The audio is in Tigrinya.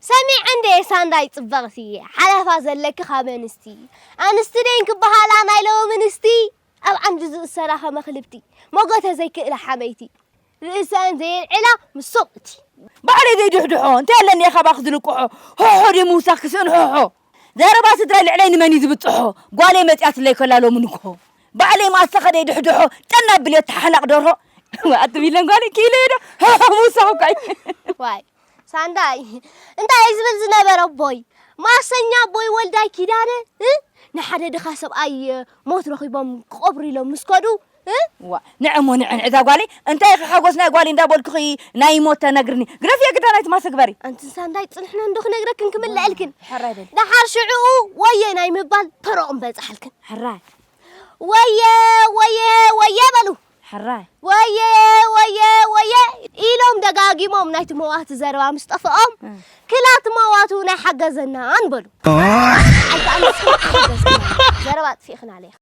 ሰሚዐ እንደ ሳንዳይ ጽበቕቲ ሓለፋ ዘለኪ ካብ ኣንስቲ ኣንስቲ ደይን ክበሃላ ናይ ሎሚ ኣንስቲ ኣብ ዓንዲ ዝእሰራ ከመኽልብቲ ሞጎተ ዘይክእላ ሓመይቲ ርእሰን ዘየልዕላ ምሶቕቲ። ባዕለይ ዘይድሕድሖ እንታይ ኣለኒ ካባኺ ዝልቅሖ። ሆሆ ደይ ምውሳኽ ክስእን ሆሆ። ዘረባ ስድራይ ልዕለይ ንመን እዩ ዝብጽሖ። ጓለይ መጺኣትለይ ከላ ሎሚ ንግሆ ባዕለይ ማሰኸ ደይ ድሕድሖ። ጠና ብልዮ ተሓላቕ ደርሆ። ኣቲ ሚለን ጓለይ ኪሎ ዶ ሆሆ ምውሳኽ እኳ እዩ። ዋይ ሳንዳይ እንታይ እዩ ዝብል ዝነበረ ኣቦይ ማሰኛ ኣቦይ ወልዳይ ኪዳነ እ? ንሓደ ድኻ ሰብኣይ ሞት ረኺቦም ክቐብሩ ኢሎም ምስ ከዱ እ? ዋ ንዕሞ ንዕን እዛ ጓለይ እንታይ ኢኺ ሓጎስ ናይ ጓለይ እንዳበልኩኺ ናይ ሞት ተነግርኒ ግደፍዮ ግዳ ናይቲ ማሰ ግበሪ ኣንትን ሳንዳይ ጽንሕና እንዶ ክነግረክን ክምልአልክን ሕራይ በል ደሓር ሽዕኡ ወየ ናይ ምባል ተረኦም በጻሓልክን ሕራይ ወየ ወየ ወየ በሉ ሕራይ ወየ ወየ ወየ ኢሎም ደጋጊሞም ናይቲ መዋቲ ዘረባ ምስ ጠፍኦም ክላት መዋቱ ናይ ሓገዘናን በሉ። ኣይተኣምስን ሓገዝክና ዘረባ ኣጥፊእኽና ለይኻ።